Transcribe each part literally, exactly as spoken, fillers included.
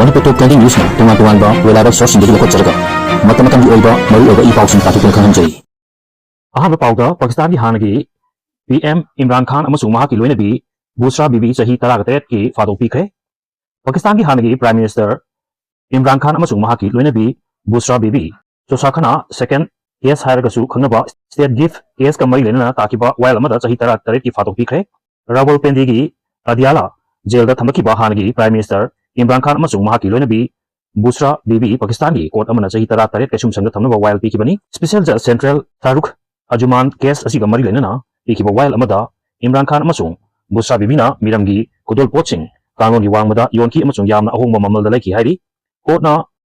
ꯃꯅꯤꯄꯨꯔ ꯇꯣꯞ twenty ꯅ꯭ꯌꯨꯁꯅ ꯇꯣꯉꯥꯟ ꯇꯣꯉꯥꯟꯕ reliable ꯁꯣꯔꯁꯁꯤꯡꯗꯒꯤ ꯂꯧꯈꯠꯆꯔꯒ ꯃꯇꯝ ꯃꯇꯝꯒꯤ ꯑꯣꯏꯕ ꯃꯔꯨꯑꯣꯏꯕ ꯏ ꯄꯥꯎꯁꯤꯡ ꯇꯥꯊꯣꯛꯇꯨꯅ ꯈꯪꯍꯟꯖꯔꯤ꯫ ꯑꯍꯥꯟꯕ ꯄꯥꯎꯗ ꯄꯥꯀꯤꯁꯇꯥꯟꯒꯤ ꯍꯥꯟꯅꯒꯤ ꯄꯤ ꯑꯦꯝ ꯏꯝꯔꯥꯟ ꯈꯥꯟ ꯑꯃꯁꯨꯡ ꯃꯍꯥꯛꯀꯤ ꯂꯣꯏꯅꯕꯤ ꯕꯨꯁ꯭ꯔꯥ ꯕꯤꯕꯤ ꯆꯍꯤ ꯇꯔꯥꯒ ꯇꯔꯦꯠꯀꯤ ꯐꯥꯗꯣꯛ ꯄꯤꯈ꯭ꯔꯦ꯫ ꯄꯥꯀꯤꯁꯇꯥꯟꯒꯤ ꯍꯥꯟꯅꯒꯤ ꯄ꯭ꯔꯥꯏꯝ ꯃꯤꯅꯤꯁꯇꯔ ꯏꯝꯔꯥꯟ ꯈꯥꯟ ꯑꯃꯁꯨꯡ ꯃꯍꯥꯛꯀꯤ ꯂꯣꯏꯅꯕꯤ ꯕꯨꯁ꯭ꯔꯥ ꯕꯤꯕꯤ ꯆꯣꯁꯥꯈꯥꯅꯥ ꯁꯦꯀꯦꯟ ꯀꯦꯁ ꯍꯥꯏꯔꯒꯁꯨ ꯈꯪꯅꯕ ꯁ꯭ꯇꯦꯠ ꯒꯤꯐ ꯀꯦꯁꯀ ꯃꯔꯤ ꯂꯩꯅꯅ ꯇꯥꯈꯤꯕ ꯋꯥꯌꯦꯜ ꯑꯃꯗ ꯆꯍꯤ ꯇꯔꯥ ꯇꯔꯦꯠꯀꯤ ꯐꯥꯗꯣꯛ ꯄꯤꯈ꯭ꯔꯦ꯫ ꯔꯥꯋꯜꯄꯤꯟꯗꯤꯒꯤ ꯑꯗꯤꯌꯥꯂꯥ ꯖꯦꯜꯗ ꯊꯝꯂꯛꯈꯤꯕ ꯍꯥꯟꯅꯒꯤ ꯄ꯭ꯔꯥꯏꯝ ꯃꯤꯅꯤꯁꯇꯔ ꯏꯝꯔꯥꯟ ꯈꯥꯟ ꯑꯃꯁꯨꯡ ꯃꯍꯥꯛꯀꯤ ꯂꯣꯏꯅꯕꯤ ꯕꯨꯁ꯭ꯔꯥ ꯕꯤꯕꯤ ꯄꯥꯀꯤꯁꯇꯥꯟꯒꯤ ꯀꯣꯔꯠ ꯑꯃꯅ ꯆꯍꯤ ꯇꯔꯥ ꯇꯔꯦꯠ ꯀꯩꯁꯨꯝꯁꯪꯗ ꯊꯝꯅꯕ ꯋꯥꯌꯦꯜ ꯄꯤꯈꯤꯕꯅꯤ꯫ ꯁ꯭ꯄꯦꯁꯦꯜ ꯖꯖ ꯁꯦꯟꯇ꯭ꯔꯦꯜ ꯇꯥꯔꯨꯛ ꯑꯖꯨꯃꯥꯟ ꯀꯦꯁ ꯑꯁꯤꯒ ꯃꯔꯤ ꯂꯩꯅꯅ ꯄꯤꯈꯤꯕ ꯋꯥꯌꯦꯜ ꯑꯃꯗ ꯏꯝꯔꯥꯟ ꯈꯥꯟ ꯑꯃꯁꯨꯡ ꯕꯨꯁ꯭ꯔꯥ ꯕꯤꯕꯤꯅ ꯃꯤꯔꯝꯒꯤ ꯈꯨꯗꯣꯜꯄꯣꯠꯁꯤꯡ ꯀꯥꯡꯂꯣꯟꯒꯤ ꯋꯥꯡꯃꯗ ꯌꯣꯟꯈꯤ ꯑꯃꯁꯨꯡ ꯌꯥꯝꯅ ꯑꯍꯣꯡꯕ ꯃꯃꯜꯗ ꯂꯩꯈꯤ ꯍꯥꯏꯔꯤ꯫ ꯀꯣꯔꯠꯅ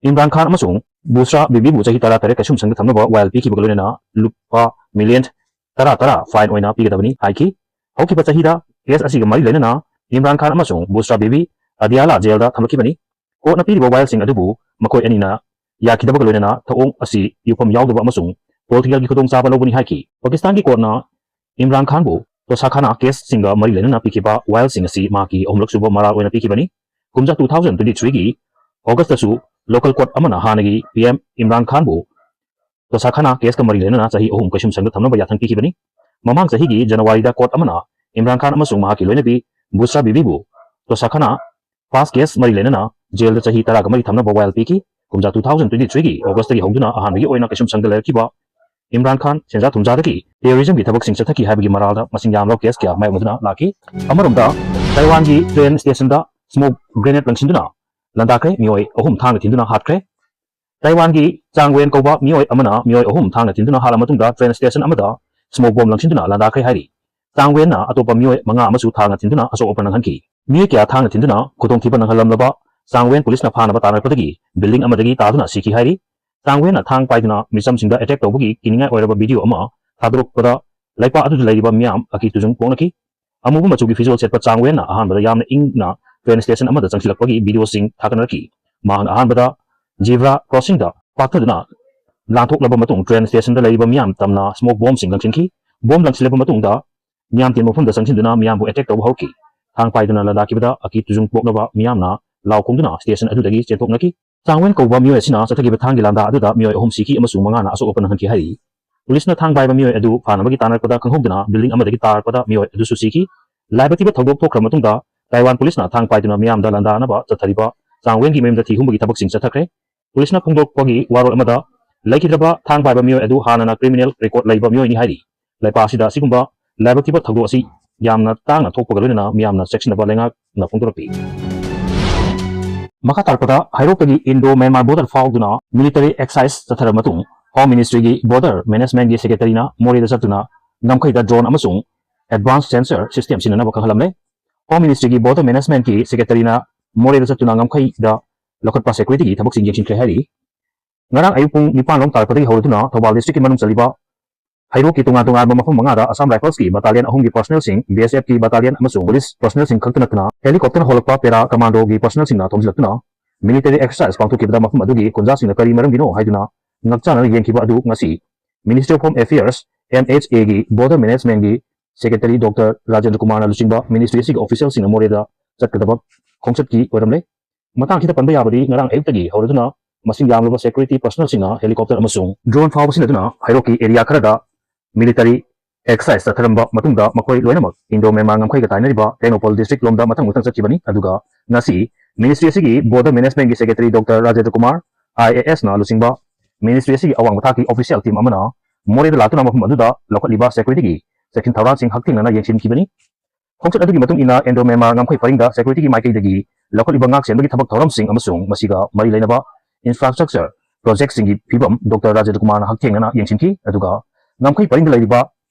ꯏꯝꯔꯥꯟ ꯈꯥꯟ ꯑꯃꯁꯨꯡ ꯕꯨꯁ꯭ꯔꯥ ꯕꯤꯕꯤꯕꯨ ꯆꯍꯤ ꯇꯔꯥ ꯇꯔꯦꯠ ꯀꯩꯁꯨꯝꯁꯪꯗ ꯊꯝꯅꯕ ꯋꯥꯌꯦꯜ ꯄꯤꯈꯤꯕꯒ ꯂꯣꯏꯅꯅ ꯂꯨꯄꯥ ꯃꯤꯂꯤꯌꯟ ꯇꯔꯥ ꯇꯔꯥ ꯐꯥꯏꯟ ꯑꯣꯏꯅ ꯄꯤꯒꯗꯕꯅꯤ ꯍꯥꯏꯈꯤ꯫ ꯍꯧꯈꯤꯕ ꯆꯍꯤꯗ ꯀꯦꯁ ꯑꯁꯤꯒ ꯃꯔꯤ ꯂꯩꯅꯅ ꯏꯝꯔꯥꯟ ꯈꯥꯟ ꯑꯃꯁꯨꯡ ꯕꯨꯁ꯭ꯔꯥ ꯕꯤꯕꯤ ꯑꯗꯤꯌꯥꯂꯥ ꯖꯦꯜꯗ ꯊꯝꯂꯛꯈꯤꯕꯅꯤ꯫ ꯀꯣꯔꯠꯅ ꯄꯤꯔꯤꯕ ꯋꯥꯌꯦꯜꯁꯤꯡ ꯑꯗꯨꯕꯨ ꯃꯈꯣꯏ ꯑꯅꯤꯅ ꯌꯥꯈꯤꯗꯕꯒ ꯂꯣꯏꯅꯅ ꯊꯧꯑꯣꯡ ꯑꯁꯤ ꯌꯨꯝꯐꯝ ꯌꯥꯎꯗꯕ ꯑꯃꯁꯨꯡ ꯄꯣꯂꯤꯇꯤꯀꯦꯜꯒꯤ ꯈꯨꯗꯣꯡꯆꯥꯕ ꯂꯧꯕꯅꯤ ꯍꯥꯏꯈꯤ꯫ ꯄꯥꯀꯤꯁꯇꯥꯟꯒꯤ ꯀꯣꯔꯠꯅ ꯏꯝꯔꯥꯟ ꯈꯥꯟꯕꯨ ꯇꯣꯁꯥꯈꯥꯅꯥ ꯀꯦꯁꯁꯤꯡꯒ ꯃꯔꯤ ꯂꯩꯅꯅ ꯄꯤꯈꯤꯕ ꯋꯥꯌꯦꯜꯁꯤꯡ ꯑꯁꯤ ꯃꯍꯥꯛꯀꯤ ꯑꯍꯨꯝꯂꯛ ꯁꯨꯕ ꯃꯔꯥꯜ ꯑꯣꯏꯅ ꯄꯤꯈꯤꯕꯅꯤ꯫ ꯀꯨꯝꯖꯥ ꯇꯨ ꯊꯥꯎꯖꯟ ꯇ꯭ꯋꯦꯟꯇꯤ ꯊ꯭ꯔꯤꯒꯤ ꯑꯣꯒꯁꯇꯁꯨ ꯂꯣꯀꯦꯜ ꯀꯣꯔꯠ ꯑꯃꯅ ꯍꯥꯟꯅꯒꯤ ꯄꯤ ꯑꯦꯝ ꯏꯝꯔꯥꯟ ꯈꯥꯟꯕꯨ ꯇꯣꯁꯥꯈꯥꯅꯥ ꯀꯦꯁꯀ ꯃꯔꯤ ꯂꯩꯅꯅ ꯆꯍꯤ ꯑꯍꯨꯝ ꯀꯩꯁꯨꯝꯁꯪꯗ ꯊꯝꯅꯕ ꯌꯥꯊꯪ ꯄꯤꯈꯤꯕꯅꯤ꯫ ꯃꯃꯥꯡ ꯆꯍꯤꯒꯤ ꯖꯅꯋꯥꯔꯤꯗ ꯀꯣꯔꯠ ꯑꯃꯅ ꯏꯝꯔꯥꯟ ꯈꯥꯟ ꯑꯃꯁꯨꯡ ꯃꯍꯥꯛꯀꯤ ꯂꯣꯏꯅꯕꯤ ꯕꯨꯁ꯭ꯔꯥ ꯕꯤꯕꯤꯕꯨ ꯇꯣꯁꯥꯈꯥꯅꯥ ꯄꯥꯁ ꯀꯦꯁ ꯃꯔꯤ ꯂꯩꯅꯅ ꯖꯦꯜꯗ ꯆꯍꯤ ꯇꯔꯥꯒ ꯃꯔꯤ ꯊꯝꯅꯕ ꯋꯥꯌꯦꯜ ꯄꯤꯈꯤ꯫ ꯀꯨꯝꯖꯥ ꯇꯨ ꯊꯥꯎꯖꯟ ꯇ꯭ꯋꯦꯟꯇꯤ ꯊ꯭ꯔꯤꯒꯤ ꯑꯣꯒꯁꯇꯒꯤ ꯍꯧꯗꯨꯅ ꯑꯍꯥꯟꯕꯒꯤ ꯑꯣꯏꯅ ꯀꯩꯁꯨꯝꯁꯪꯗ ꯂꯩꯔꯛꯈꯤꯕ ꯏꯝꯔꯥꯟ ꯈꯥꯟ ꯁꯦꯟꯖꯥ ꯊꯨꯝꯖꯥꯗꯒꯤ ꯇꯦꯔꯣꯔꯤꯖꯝꯒꯤ ꯊꯕꯛꯁꯤꯡ ꯆꯠꯊꯈꯤ ꯍꯥꯏꯕꯒꯤ ꯃꯔꯥꯜꯗ ꯃꯁꯤꯡ ꯌꯥꯝꯂꯕ ꯀꯦꯁ ꯀꯌꯥ ꯃꯥꯌꯣꯛꯅꯗꯨꯅ ꯂꯥꯛꯈꯤ꯫ ꯑꯃꯔꯣꯝꯗ, ꯇꯥꯏꯋꯥꯟꯒꯤ ꯇ꯭ꯔꯦꯟ ꯁ꯭ꯇꯦꯁꯟꯗ ꯁ꯭ꯃꯣꯛ ꯒ꯭ꯔꯦꯅꯦꯗ ꯂꯪꯁꯤꯟꯗꯨꯅ ꯂꯥꯟꯗꯥꯈ꯭ꯔꯦ, ꯃꯤꯑꯣꯏ ꯑꯍꯨꯝ ꯊꯥꯡꯅ ꯊꯤꯟꯗꯨꯅ ꯍꯥꯠꯈ꯭ꯔꯦ꯫ ꯇꯥꯏꯋꯥꯟꯒꯤ ꯆꯥꯡ ꯋꯦꯟ ꯀꯧꯕ ꯃꯤꯑꯣꯏ ꯑꯃꯅ ꯃꯤꯑꯣꯏ ꯑꯍꯨꯝ ꯊꯥꯡꯅ ꯊꯤꯟꯗꯨꯅ ꯍꯥꯠꯂ ꯃꯇꯨꯡꯗ ꯇ꯭ꯔꯦꯟ ꯁ꯭ꯇꯦꯁꯟ ꯑꯃꯗ ꯁ꯭ꯃꯣꯛ ꯕꯣꯝ ꯂꯪꯁꯤꯟꯗꯨꯅ ꯂꯥꯟꯗꯥꯈ꯭ꯔꯦ ꯍꯥꯏꯔꯤ꯫ ꯆꯥꯡ ꯋꯦꯟꯅ ꯑꯇꯣꯞꯄ ꯃꯤꯑꯣꯏ ꯃꯉꯥ ꯑꯃꯁꯨ ꯊꯥꯡꯅ ꯊꯤꯟꯗꯨꯅ ꯑꯁꯣꯛ ꯑꯄꯟ ꯅꯪꯍꯟꯈꯤ꯫ ꯃꯤꯑꯣꯏ ꯀꯌꯥ ꯊꯥꯡꯅ ꯊꯤꯟꯗꯨꯅ ꯈꯨꯗꯣꯡꯊꯤꯕ ꯅꯪꯍꯜꯂꯝꯂꯕ ꯆꯥꯡ ꯋꯦꯟ ꯄꯨꯂꯤꯁꯅ ꯐꯥꯅꯕ ꯇꯥꯟꯅꯔꯛꯄꯗꯒꯤ ꯕꯤꯜꯗꯤꯡ ꯑꯃꯗꯒꯤ ꯇꯥꯗꯨꯅ ꯁꯤꯈꯤ ꯍꯥꯏꯔꯤ꯫ ꯆꯥꯡ ꯋꯦꯟꯅ ꯊꯥꯡ ꯄꯥꯏꯗꯨꯅ ꯃꯤꯆꯝꯁꯤꯡꯗ ꯑꯦꯇꯦꯛ ꯇꯧꯕꯒꯤ ꯀꯤꯅꯤꯡꯉꯥꯏ ꯑꯣꯏꯔꯕ ꯚꯤꯗꯤꯑꯣ ꯑꯃ ꯊꯥꯗꯣꯔꯛꯄꯗ ꯂꯩꯄꯥꯛ ꯑꯗꯨꯗ ꯂꯩꯔꯤꯕ ꯃꯤꯌꯥꯝ ꯑꯀꯤ ꯇꯨꯖꯨꯡ ꯄꯣꯛꯅꯈꯤ꯫ ꯑꯃꯨꯕ ꯃꯆꯨꯒꯤ ꯐꯤꯖꯣꯜ ꯁꯦꯠꯄ ꯆꯥꯡ ꯋꯦꯟꯅ ꯑꯍꯥꯟꯕꯗ ꯌꯥꯝꯅ ꯏꯪꯅ ꯇ꯭ꯔꯦꯟ ꯁ꯭ꯇꯦꯁꯟ ꯑꯃꯗ ꯆꯪꯁꯤꯜꯂꯛꯄꯒꯤ ꯚꯤꯗꯤꯑꯣꯁꯤꯡ ꯊꯥꯒꯠꯅꯔꯛꯈꯤ꯫ ꯃꯍꯥꯛꯅ ꯑꯍꯥꯟꯕꯗ ꯖꯤꯕ꯭ꯔꯥ ꯀ꯭ꯔꯣꯁꯤꯡꯗ ꯄꯥꯛꯊꯗꯨꯅ ꯂꯥꯟꯊꯣꯛꯂꯕ ꯃꯇꯨꯡ ꯇ꯭ꯔꯦꯟ ꯁ꯭ꯇꯦꯁꯟꯗ ꯂꯩꯔꯤꯕ ꯃꯤꯌꯥꯝ ꯇꯝꯅ ꯁ꯭ꯃꯣꯛ ꯕꯣꯝꯁꯤꯡ ꯂꯪꯁꯤꯟꯈꯤ꯫ ꯕꯣꯝ ꯂꯪꯁꯤꯜꯂꯕ ꯃꯇꯨꯡꯗ ꯃꯤꯌꯥꯝ ꯇꯤꯟꯕ ꯃꯐꯝꯗ ꯆꯪꯁꯤꯟꯗꯨꯅ ꯃꯤꯌꯥꯝꯕꯨ ꯑꯦꯇꯦꯛ ꯇꯧꯕ ꯍꯧꯔꯛꯈꯤ꯫ ꯊꯥꯡ ꯄꯥꯏꯗꯨꯅ ꯂꯥꯟꯗꯥꯈꯤꯕꯗ ꯑꯀꯤ ꯇꯨꯖꯨꯡ ꯄꯣꯛꯂꯕ ꯃꯤꯌꯥꯝꯅ ꯂꯥꯎ ꯈꯣꯡꯗꯨꯅ station ꯑꯗꯨꯗꯒꯤ ꯆꯦꯟꯊꯣꯛꯅꯈꯤ꯫ ꯆꯥꯡꯋꯦꯟ ꯀꯧꯕ ꯃꯤꯑꯣꯏ ꯑꯁꯤꯅ ꯆꯠꯊꯈꯤꯕ ꯊꯥꯡꯒꯤ ꯂꯥꯟꯗꯥ ꯑꯗꯨꯗ ꯃꯤꯑꯣꯏ ꯑꯍꯨꯝ ꯁꯤꯈꯤ ꯑꯃꯁꯨꯡ ꯃꯉꯥꯅ ꯑꯁꯣꯛ ꯑꯄꯟ ꯅꯪꯍꯟꯈꯤ ꯍꯥꯏꯔꯤ꯫ ꯄꯨꯂꯤꯁꯅ ꯊꯥꯡ ꯄꯥꯏꯕ ꯃꯤꯑꯣꯏ ꯑꯗꯨ ꯐꯥꯅꯕꯒꯤ ꯇꯥꯟꯅꯔꯛꯄꯗ ꯈꯪꯍꯧꯗꯅ building ꯑꯃꯗꯒꯤ ꯇꯥꯔꯛꯄꯗ ꯃꯤꯑꯣꯏ ꯑꯗꯨꯁꯨ ꯁꯤꯈꯤ꯫ ꯂꯥꯏꯕꯛ ꯊꯤꯕ ꯊꯧꯗꯣꯛ ꯊꯣꯛꯈ꯭ꯔ ꯃꯇꯨꯡꯗ ꯇꯥꯏꯋꯥꯟ ꯄꯨꯂꯤꯁꯅ ꯊꯥꯡ ꯄꯥꯏꯗꯨꯅ ꯃꯤꯌꯥꯝꯗ ꯂꯥꯟꯗꯥꯅꯕ ꯆꯠꯊꯔꯤꯕ ꯆꯥꯡꯋꯦꯟꯒꯤ ꯃꯌꯨꯝꯗ ꯊꯤ ꯍꯨꯝꯕꯒꯤ ꯊꯕꯛꯁꯤꯡ ꯆꯠꯊꯈ꯭ꯔꯦ꯫ ꯄꯨꯂꯤꯁꯅ ꯐꯣꯡꯗꯣꯛꯄꯒꯤ ꯋꯥꯔꯣꯜ ꯑꯃꯗ, ꯂꯩꯈꯤꯗ꯭ꯔꯕ ꯊꯥꯡ ꯄꯥꯏꯕ ꯃꯤꯑꯣꯏ ꯑꯗꯨ ꯍꯥꯟꯅꯅ criminal record ꯂꯩꯕ ꯃꯤꯑꯣꯏꯅꯤ ꯍꯥꯏꯔꯤ꯫ ꯂꯩꯄꯥꯛ ꯑꯁꯤꯗ ꯑꯁꯤꯒꯨꯝꯕ ꯂꯥꯏꯕꯛ ꯊꯤꯕ ꯊꯧꯗꯣꯛ ꯑꯁꯤ ꯌꯥꯝꯅ ꯇꯥꯡꯅ ꯊꯣꯛꯄꯒ ꯂꯣꯏꯅꯅ ꯃꯤꯌꯥꯝꯅ ꯆꯦꯛꯁꯤꯟꯅꯕ ꯂꯩꯉꯥꯛꯅ ꯐꯣꯡꯗꯣꯔꯛꯂꯤ꯫ ꯃꯈꯥ ꯇꯥꯔꯛꯄꯗ, ꯍꯩꯔꯣꯛꯇꯒꯤ Indo Myanmar border ꯐꯥꯎꯗꯨꯅ military exercise ꯆꯠꯊꯔꯕ ꯃꯇꯨꯡ, Home Ministryꯒꯤ border managementꯒꯤ secretaryꯅ ꯃꯣꯔꯦꯗ ꯆꯠꯇꯨꯅ ꯉꯝꯈꯩꯗ drone ꯑꯃꯁꯨꯡ advanced sensor system ꯁꯤꯖꯤꯟꯅꯅꯕ ꯈꯪꯍꯜꯂꯝꯂꯦ꯫ Home Ministryꯒꯤ border managementꯀꯤ secretaryꯅ ꯃꯣꯔꯦꯗ ꯆꯠꯇꯨꯅ ꯉꯝꯈꯩꯗ ꯂꯧꯈꯠꯄ securityꯒꯤ ꯊꯕꯛꯁꯤꯡ ꯌꯦꯡꯁꯤꯟꯈ꯭ꯔꯦ ꯍꯥꯏꯔꯤ꯫ ꯉꯔꯥꯡ ꯑꯌꯨꯛ ꯄꯨꯡ ꯅꯤꯄꯥꯟ ꯂꯣꯝ ꯇꯥꯔꯛꯄꯗꯒꯤ ꯍꯧꯔꯗꯨꯅ ꯊꯧꯕꯥꯜ districtꯀꯤ ꯃꯅꯨꯡ ꯆꯜꯂꯤꯕ ꯍꯩꯔꯣꯛꯀꯤ ꯇꯣꯉꯥꯟ ꯇꯣꯉꯥꯟꯕ ꯃꯐꯝ ꯃꯉꯥꯗ Assam Riflesꯀꯤ battalionꯑꯍꯨꯝꯒꯤ personnelꯁꯤꯡ, BSFꯀꯤ battalionꯑꯃꯁꯨꯡ police personnelꯁꯤꯡ ꯈꯛꯇ ꯅꯠꯇꯅ helicopterꯅ ꯍꯣꯜꯂꯛꯄ para commandoꯒꯤ personnelꯁꯤꯡꯅ ꯊꯣꯝꯖꯤꯜꯂꯛꯇꯨꯅ military exercise ꯄꯥꯡꯊꯣꯛꯈꯤꯕꯗ ꯃꯐꯝ ꯑꯗꯨꯒꯤ ꯈꯨꯟꯖꯥꯁꯤꯡꯅ ꯀꯔꯤ ꯃꯔꯝꯒꯤꯅꯣ ꯍꯥꯏꯗꯨꯅ ꯉꯛꯆꯥꯟꯅꯅ ꯌꯦꯡꯈꯤꯕ ꯑꯗꯨ ꯉꯁꯤ Ministry of Home Affairs, MHAꯒꯤ border managementꯒꯤ secretary Doctor Rajendra Kumarꯅ ꯂꯨꯆꯤꯡꯕ ministry ꯑꯁꯤꯒꯤ officialꯁꯤꯡꯅ ꯃꯣꯔꯦꯗ ꯆꯠꯀꯗꯕ ꯈꯣꯡꯆꯠꯀꯤ ꯑꯣꯏꯔꯝꯂꯦ꯫ ꯃꯇꯥꯡꯁꯤꯗ ꯄꯟꯕ ꯌꯥꯕꯗꯤ, ꯉꯔꯥꯡ ꯑꯌꯨꯛꯇꯒꯤ ꯍꯧꯔꯗꯨꯅ ꯃꯁꯤꯡ ꯌꯥꯝꯂꯕ security personnelꯁꯤꯡꯅ helicopter ꯑꯃꯁꯨꯡ drone ꯐꯥꯎꯕ ꯁꯤꯖꯤꯟꯅꯗꯨꯅ ꯍꯩꯔꯣꯛꯀꯤ area ꯈꯔꯗ military exercise ꯆꯠꯊꯔꯝꯕ ꯃꯇꯨꯡꯗ ꯃꯈꯣꯏ ꯂꯣꯏꯅꯃꯛ Indo Myanmar ꯉꯝꯈꯩꯒ ꯇꯥꯏꯅꯔꯤꯕ ꯇꯦꯡꯅꯧꯄꯜ district ꯂꯣꯝꯗ ꯃꯊꯪ ꯃꯊꯪ ꯆꯠꯈꯤꯕꯅꯤ꯫ ꯑꯗꯨꯒ ꯉꯁꯤ ministry ꯑꯁꯤꯒꯤ border managementꯀꯤ secretary Doctor Rajendra Kumar, IASꯅ ꯂꯨꯆꯤꯡꯕ ministry ꯑꯁꯤꯒꯤ ꯑꯋꯥꯡꯕ ꯊꯥꯛꯀꯤ official team ꯑꯃꯅ ꯃꯣꯔꯦꯗ ꯂꯥꯛꯇꯨꯅ ꯃꯐꯝ ꯑꯗꯨꯗ ꯂꯧꯈꯠꯂꯤꯕ securityꯒꯤ ꯆꯦꯛꯁꯤꯟ ꯊꯧꯔꯥꯡꯁꯤꯡ ꯍꯛꯊꯦꯡꯅꯅ ꯌꯦꯡꯁꯤꯟꯈꯤꯕꯅꯤ꯫ ꯈꯣꯡꯆꯠ ꯑꯗꯨꯒꯤ ꯃꯇꯨꯡ ꯏꯟꯅ Indo Myanmar ꯉꯝꯈꯩ ꯄꯔꯤꯡꯗ securityꯒꯤ ꯃꯥꯏꯀꯩꯗꯒꯤ ꯂꯧꯈꯠꯂꯤꯕ ꯉꯥꯛ ꯁꯦꯟꯕꯒꯤ ꯊꯕꯛ ꯊꯧꯔꯝꯁꯤꯡ ꯑꯃꯁꯨꯡ ꯃꯁꯤꯒ ꯃꯔꯤ ꯂꯩꯅꯕ infrastructure projectꯁꯤꯡꯒꯤ ꯐꯤꯕꯝ Doctor Rajendra Kumarꯅ ꯍꯛꯊꯦꯡꯅꯅ ꯌꯦꯡꯁꯤꯟꯈꯤ꯫ ꯑꯗꯨꯒ ꯉꯝꯈꯩ ꯄꯔꯤꯡꯗ ꯂꯩꯔꯤꯕ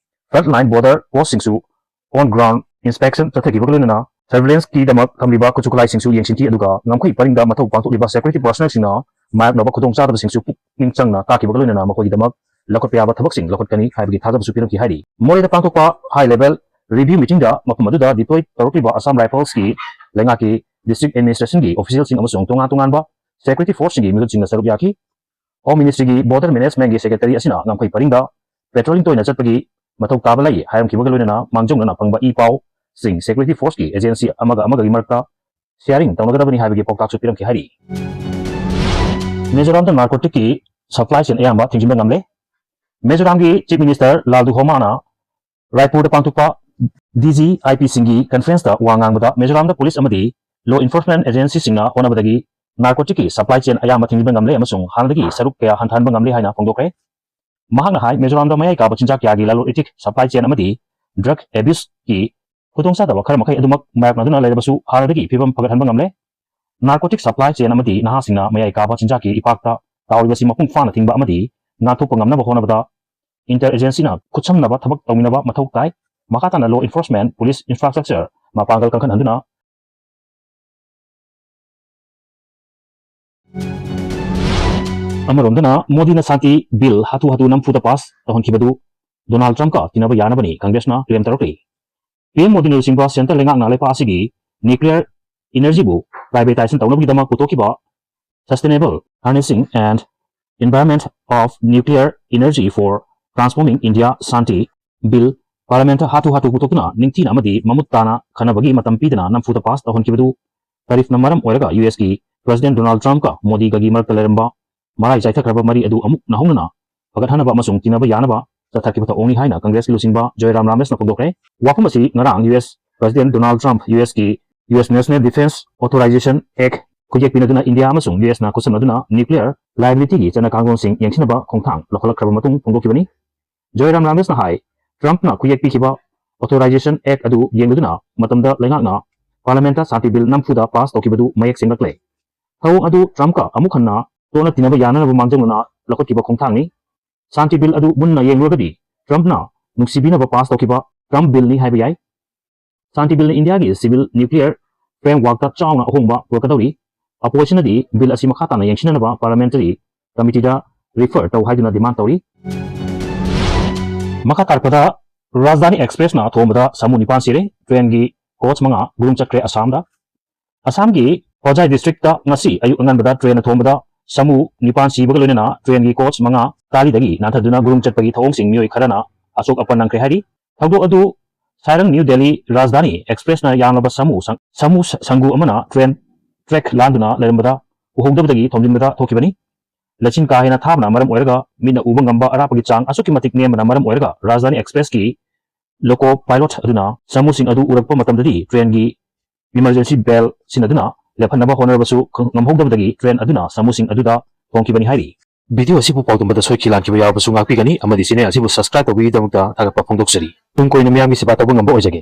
frontline border postꯁꯤꯡꯁꯨ on ground inspection ꯆꯠꯊꯈꯤꯕꯒ ꯂꯣꯏꯅꯅ surveillancekꯤꯗꯃꯛ ꯊꯝꯂꯤꯕ ꯈꯨꯠꯁꯨ ꯈꯨꯠꯂꯥꯏꯁꯤꯡꯁꯨ ꯌꯦꯡꯁꯤꯟꯈꯤ꯫ ꯑꯗꯨꯒ ꯉꯝꯈꯩ ꯄꯔꯤꯡꯗ ꯃꯊꯧ ꯄꯥꯡꯊꯣꯛꯂꯤꯕ security personnelꯁꯤꯡꯅ ꯃꯥꯌꯣꯛꯅꯕ ꯈꯨꯗꯣꯡꯆꯥꯗꯕꯁꯤꯡꯁꯨ ꯄꯨꯛꯅꯤꯡ ꯆꯪꯅ ꯇꯥꯛꯈꯤꯕꯒ ꯂꯣꯏꯅꯅ ꯃꯈꯣꯏꯒꯤꯗꯃꯛ ꯂꯧꯈꯠꯄ ꯌꯥꯕ ꯊꯕꯛꯁꯤꯡ ꯂꯧꯈꯠꯀꯅꯤ ꯍꯥꯏꯕꯒꯤ ꯊꯥꯖꯕꯁꯨ ꯄꯤꯔꯝꯈꯤ ꯍꯥꯏꯔꯤ꯫ ꯃꯣꯔꯦꯗ ꯄꯥꯡꯊꯣꯛꯄ high level review meetingꯗ ꯃꯐꯝ ꯑꯗꯨꯗ deploy ꯇꯧꯔꯛꯂꯤꯕ Assam Riflesꯀꯤ ꯂꯩꯉꯥꯛꯀꯤ district administrationꯒꯤ officialꯁꯤꯡ ꯑꯃꯁꯨꯡ ꯇꯣꯉꯥꯟ ꯇꯣꯉꯥꯟꯕ security forceꯁꯤꯡꯒꯤ ꯃꯤꯍꯨꯠꯁꯤꯡꯅ ꯁꯔꯨꯛ ꯌꯥꯈꯤ꯫ Home Ministryꯒꯤ border managementꯀꯤ secretary ꯑꯁꯤꯅ ꯉꯝꯈꯩ ꯄꯔꯤꯡꯗ patrolling ꯇꯣꯏꯅ ꯆꯠꯄꯒꯤ ꯃꯊꯧ ꯇꯥꯕ ꯂꯩ ꯍꯥꯏꯔꯝꯈꯤꯕꯒ ꯂꯣꯏꯅꯅ ꯃꯥꯡꯖꯧꯅꯅ ꯐꯪꯕ ꯏ ꯄꯥꯎꯁꯤꯡ security forceꯀꯤ agency ꯑꯃꯒ ꯑꯃꯒꯒꯤ ꯃꯔꯛꯇ sharing ꯇꯧꯅꯒꯗꯕꯅꯤ ꯍꯥꯏꯕꯒꯤ ꯄꯥꯎꯇꯥꯛꯁꯨ ꯄꯤꯔꯝꯈꯤ ꯍꯥꯏꯔꯤ꯫ ꯃꯤꯖꯣꯔꯥꯝꯗ narcotic ꯀꯤ supply chain ꯑꯌꯥꯝꯕ ꯊꯤꯡꯖꯤꯟꯕ ꯉꯝꯂꯦ꯫ ꯃꯤꯖꯣꯔꯥꯝꯒꯤ Chief Minister ꯂꯥꯜꯗꯨꯍꯣꯃꯥꯅ ꯔꯥꯏꯄꯨꯔꯗ ꯄꯥꯡꯊꯣꯛꯄ D G I P ꯁꯤꯡꯒꯤ conference ꯇ ꯋꯥ ꯉꯥꯡꯕꯗ, ꯃꯤꯖꯣꯔꯥꯝꯗ police ꯑꯃꯗꯤ law enforcement agency ꯁꯤꯡꯅ ꯍꯣꯠꯅꯕꯗꯒꯤ narcotic ꯀꯤ supply chain ꯑꯌꯥꯝꯕ ꯊꯤꯡꯖꯤꯟꯕ ꯉꯝꯂꯦ ꯑꯃꯁꯨꯡ ꯍꯥꯟꯅꯗꯒꯤ ꯁꯔꯨꯛ ꯀꯌꯥ ꯍꯟꯊꯍꯟꯕ ꯉꯝꯂꯦ ꯍꯥꯏꯅ ꯐꯣꯡꯗꯣꯛꯈ꯭ꯔꯦ꯫ ꯃꯍꯥꯛꯅ ꯍꯥꯏ, ꯃꯤꯖꯣꯔꯥꯝꯗ ꯃꯌꯥꯏ ꯀꯥꯕ ꯆꯤꯟꯖꯥꯛ ꯀꯌꯥꯒꯤ ꯂꯂꯣꯟ ꯏꯇꯤꯛ, supply chain ꯑꯃꯗꯤ drug abuse ꯀꯤ ꯈꯨꯗꯣꯡꯆꯥꯗꯕ ꯈꯔ ꯃꯈꯩ ꯑꯗꯨꯃꯛ ꯃꯥꯌꯣꯛꯅꯗꯨꯅ ꯂꯩꯔꯕꯁꯨ, ꯍꯥꯟꯅꯗꯒꯤ ꯐꯤꯕꯝ ꯐꯒꯠꯍꯟꯕ ꯉꯝꯂꯦ꯫ Narcotic supply chain ꯑꯃꯗꯤ ꯅꯍꯥꯁꯤꯡꯅ ꯃꯌꯥꯏ ꯀꯥꯕ ꯆꯤꯟꯖꯥꯛꯀꯤ ꯏꯄꯥꯛꯇ ꯇꯥꯎꯔꯤꯕꯁꯤ ꯃꯄꯨꯡ ꯐꯥꯅ ꯊꯤꯡꯕ ꯑꯃꯗꯤ ꯉꯥꯛꯊꯣꯛꯄ ꯉꯝꯅꯕ ꯍꯣꯠꯅꯕꯗ inter agency ꯅ ꯈꯨꯠꯁꯝꯅꯕ ꯊꯕꯛ ꯇꯧꯃꯤꯟꯅꯕ ꯃꯊꯧ ꯇꯥꯏ꯫ ꯃꯈꯥ ꯇꯥꯅ law enforcement, police infrastructure ꯃꯄꯥꯡꯒꯜ ꯀꯟꯈꯠꯍꯟꯗꯨꯅ ꯑꯃꯔꯣꯝꯗꯅ ꯃꯣꯗꯤꯅ ꯁꯥꯟꯇꯤ ꯕꯤꯜ ꯍꯥꯊꯨ ꯍꯥꯊꯨ ꯅꯝꯐꯨꯗ ꯄꯥꯁ ꯇꯧꯍꯟꯈꯤꯕꯗꯨ ꯗꯣꯅꯥꯜꯗ ꯇ꯭ꯔꯝꯞꯀ ꯇꯤꯟꯅꯕ ꯌꯥꯅꯕꯅꯤ ꯀꯪꯒ꯭ꯔꯦꯁꯅ claim ꯇꯧꯔꯛꯂꯤ꯫ ꯄꯤ ꯑꯦꯝ ꯃꯣꯗꯤꯅ ꯂꯨꯆꯤꯡꯕ centre ꯂꯩꯉꯥꯛꯅ ꯂꯩꯄꯥꯛ ꯑꯁꯤꯒꯤ nuclear energy ꯕꯨ privatization ꯇꯧꯅꯕꯒꯤꯗꯃꯛ ꯄꯨꯊꯣꯛꯈꯤꯕ Sustainable Harnessing and Environment of Nuclear Energy for Transforming India Shanti bill ꯄꯥꯔꯂꯤꯌꯥꯃꯦꯟꯠꯇ ꯍꯥꯊꯨ ꯍꯥꯊꯨ ꯄꯨꯊꯣꯛꯇꯨꯅ ꯅꯤꯡꯊꯤꯅ ꯑꯃꯗꯤ ꯃꯃꯨꯠ ꯇꯥꯅ ꯈꯟꯅꯕꯒꯤ ꯃꯇꯝ ꯄꯤꯗꯅ ꯅꯝꯐꯨꯗ ꯄꯥꯁ ꯇꯧꯍꯟꯈꯤꯕꯗꯨ ꯇꯥꯔꯤꯐꯅ ꯃꯔꯝ ꯑꯣꯏꯔꯒ ꯌꯨ ꯑꯦꯁꯀꯤ ꯄ꯭ꯔꯁꯤꯗꯦꯟꯠ ꯗꯣꯅꯥꯜꯗ ꯇ꯭ꯔꯝꯞꯀ ꯃꯣꯗꯤꯒꯒꯤ ꯃꯔꯛꯇ ꯂꯩꯔꯝꯕ ꯃꯔꯥꯏ ꯆꯥꯏꯊꯈ꯭ꯔꯕ ꯃꯔꯤ ꯑꯗꯨ ꯑꯃꯨꯛ ꯅꯧꯍꯧꯅꯅ ꯐꯒꯠꯍꯟꯅꯕ ꯑꯃꯁꯨꯡ ꯇꯤꯟꯅꯕ ꯌꯥꯅꯕ ꯆꯠꯊꯈꯤꯕ ꯊꯧꯑꯣꯡꯅꯤ ꯍꯥꯏꯅ ꯀꯪꯒ꯭ꯔꯦꯁꯀꯤ ꯂꯨꯆꯤꯡꯕ ꯖꯣꯏꯔꯥꯝ ꯔꯥꯃꯦꯁꯅ ꯐꯣꯡꯗꯣꯛꯈ꯭ꯔꯦ꯫ ꯋꯥꯐꯝ ꯑꯁꯤ ꯉꯔꯥꯡ U S president Donald Trump U ꯑꯦꯁꯀꯤ U S National Defence Authorization Act ꯈꯨꯌꯦꯛ ꯄꯤꯅꯗꯨꯅ ꯏꯟꯗꯤꯌꯥ ꯑꯃꯁꯨꯡ ꯌꯨ ꯑꯦꯁꯅ ꯈꯨꯠꯁꯝꯅꯗꯨꯅ nuclear liabilityꯒꯤ ꯆꯠꯅ ꯀꯥꯡꯂꯣꯟꯁꯤꯡ ꯌꯦꯡꯁꯤꯟꯅꯕ ꯈꯣꯡꯊꯥꯡ ꯂꯧꯈꯠꯂꯛꯈ꯭ꯔꯕ ꯃꯇꯨꯡ ꯐꯣꯡꯗꯣꯛꯈꯤꯕꯅꯤ꯫ ꯖꯣꯏꯔꯥꯝ ꯔꯥꯃꯦꯁꯅ ꯍꯥꯏ, ꯇ꯭ꯔꯝꯞꯅ ꯈꯨꯌꯦꯛ ꯄꯤꯈꯤꯕ Authorization Act ꯑꯗꯨ ꯌꯦꯡꯂꯗꯨꯅ ꯃꯇꯝꯗ ꯂꯩꯉꯥꯛꯅ ꯄꯥꯔꯂꯤꯌꯥꯃꯦꯟꯠꯇ ꯁꯥꯟꯇꯤ ꯕꯤꯜ ꯅꯝꯐꯨꯗ ꯄꯥꯁ ꯇꯧꯈꯤꯕꯗꯨ ꯃꯌꯦꯛ ꯁꯦꯡꯂꯛꯂꯦ꯫ ꯊꯧꯑꯣꯡ ꯑꯗꯨ ꯇ꯭ꯔꯝꯞꯀ ꯑꯃꯨꯛ ꯍꯟꯅ ꯇꯣꯠꯅ ꯇꯤꯟꯅꯕ ꯌꯥꯅꯅꯕ ꯃꯥꯡꯖꯧꯅꯅ ꯂꯧꯈꯠꯈꯤꯕ ꯈꯣꯡꯊꯥꯡꯅꯤ꯫ ꯁꯥꯟꯇꯤ ꯕꯤꯜ ꯑꯗꯨ ꯃꯨꯟꯅ ꯌꯦꯡꯂꯨꯔꯒꯗꯤ ꯇ꯭ꯔꯝꯞꯅ ꯅꯨꯡꯁꯤꯕꯤꯅꯕ ꯄꯥꯁ ꯇꯧꯈꯤꯕ ꯇ꯭ꯔꯝꯞ ꯕꯤꯜꯅꯤ ꯍꯥꯏꯕ ꯌꯥꯏ꯫ ꯁꯥꯟꯇꯤ ꯕꯤꯜꯅ ꯏꯟꯗꯤꯌꯥꯒꯤ civil nuclear frameworkꯇ ꯆꯥꯎꯅ ꯑꯍꯣꯡꯕ ꯄꯨꯔꯛꯀꯗꯧꯔꯤ꯫ Oppositionꯅꯗꯤ ꯕꯤꯜ ꯑꯁꯤ ꯃꯈꯥ ꯇꯥꯅ ꯌꯦꯡꯁꯤꯟꯅꯅꯕ parliamentary committeeꯗ refer ꯇꯧ ꯍꯥꯏꯗꯨꯅ demand ꯇꯧꯔꯤ꯫ ꯃꯈꯥ ꯇꯥꯔꯛꯄꯗ ꯔꯥꯖꯙꯥꯅꯤ ꯑꯦꯛꯁꯄ꯭ꯔꯦꯁꯅ ꯊꯣꯡꯕꯗ ꯁꯥꯃꯨ ꯅꯤꯄꯥꯟ ꯁꯤꯔꯦ꯫ ꯇ꯭ꯔꯦꯟꯒꯤ ꯀꯣꯆ ꯃꯉꯥ ꯒꯨꯔꯨꯡ ꯆꯠꯈ꯭ꯔꯦ ꯑꯁꯥꯝꯗ꯫ ꯑꯁꯥꯝꯒꯤ ꯍꯣꯖꯥꯏ ꯗꯤꯁꯇ꯭ꯔꯤꯛꯇ ꯉꯁꯤ ꯑꯌꯨꯛ ꯑꯉꯟꯕꯗ ꯇ꯭ꯔꯦꯟꯅ ꯊꯣꯡꯕꯗ ꯁꯥꯃꯨ ꯅꯤꯄꯥꯟ ꯁꯤꯕꯒ ꯂꯣꯏꯅꯅ ꯇ꯭ꯔꯦꯟꯒꯤ ꯀꯣꯆ ꯃꯉꯥ ꯇꯥꯂꯤꯗꯒꯤ ꯅꯥꯟꯊꯗꯨꯅ ꯒꯨꯔꯨꯡ ꯆꯠꯄꯒꯤ ꯊꯧꯑꯣꯡꯁꯤꯡ ꯃꯤꯑꯣꯏ ꯈꯔꯅ ꯑꯁꯣꯛ ꯑꯄꯟ ꯅꯪꯈ꯭ꯔꯦ ꯍꯥꯏꯔꯤ꯫ ꯊꯧꯗꯣꯛ ꯑꯗꯨ ꯁꯥꯏꯔꯪ ꯅ꯭ꯌꯨ ꯗꯦꯜꯂꯤ ꯔꯥꯖꯙꯥꯅꯤ ꯑꯦꯛꯁꯄ꯭ꯔꯦꯁꯅ ꯌꯥꯡꯂꯕ ꯁꯥꯃꯨ ꯁꯪ-, ꯁꯥꯃꯨ ꯁ-, ꯁꯪꯒꯨ ꯑꯃꯅ ꯇ꯭ꯔꯦꯟ ꯇ꯭ꯔꯦꯛ ꯂꯥꯟꯗꯨꯅ ꯂꯩꯔꯝꯕꯗ ꯎꯍꯧꯗꯕꯗꯒꯤ ꯊꯣꯝꯖꯤꯟꯕꯗ ꯊꯣꯛꯈꯤꯕꯅꯤ꯫ ꯂꯩꯆꯤꯟ ꯀꯥ ꯍꯦꯟꯅ ꯊꯥꯕꯅ ꯃꯔꯝ ꯑꯣꯏꯔꯒ ꯃꯤꯠꯅ ꯎꯕ ꯉꯝꯕ ꯑꯔꯥꯞꯄꯒꯤ ꯆꯥꯡ ꯑꯁꯨꯛꯀꯤ ꯃꯇꯤꯛ ꯅꯦꯝꯕꯅ ꯃꯔꯝ ꯑꯣꯏꯔꯒ ꯔꯥꯖꯙꯥꯅꯤ ꯑꯦꯛꯁꯄ꯭ꯔꯦꯁꯀꯤ ꯂꯣꯀꯣ ꯄꯥꯏꯂꯣꯠ ꯑꯗꯨꯅ ꯁꯥꯃꯨꯁꯤꯡ ꯑꯗꯨ ꯎꯔꯛꯄ ꯃꯇꯝꯗꯗꯤ ꯇ꯭ꯔꯦꯟꯒꯤ ꯏꯃꯔꯖꯦꯟꯁꯤ ꯕꯦꯜ ꯁꯤꯟꯅꯗꯨꯅ ꯂꯦꯞꯍꯟꯅꯕ ꯍꯣꯠꯅꯔꯕꯁꯨ ꯈꯪ-, ꯉꯝꯍꯧꯗꯕꯗꯒꯤ ꯇ꯭ꯔꯦꯟ ꯑꯗꯨꯅ ꯁꯥꯃꯨꯁꯤꯡ ꯑꯗꯨꯗ ꯊꯣꯝꯈꯤꯕꯅꯤ ꯍꯥꯏꯔꯤ꯫ ꯚꯤꯗꯤꯑꯣ ꯑꯁꯤꯕꯨ ꯄꯥꯎꯗꯝꯕꯗ ꯁꯣꯏꯈꯤ ꯂꯥꯟꯈꯤꯕ ꯌꯥꯎꯔꯕꯁꯨ ꯉꯥꯛꯄꯤꯒꯅꯤ ꯑꯃꯗꯤ ꯆꯦꯅꯦꯜ ꯑꯁꯤꯕꯨ ꯁꯕꯁꯀ꯭ꯔꯥꯏꯕ ꯇꯧꯕꯤꯒꯤꯗꯃꯛꯇ ꯊꯥꯒꯠꯄ ꯐꯣꯡꯗꯣꯛꯆꯔꯤ꯫ ꯇꯨꯡ ꯀꯣꯏꯅ ꯃꯤꯌꯥꯝꯒꯤ ꯁꯦꯕꯥ ꯇꯧꯕ ꯉꯝꯕ ꯑꯣꯏꯖꯒꯦ꯫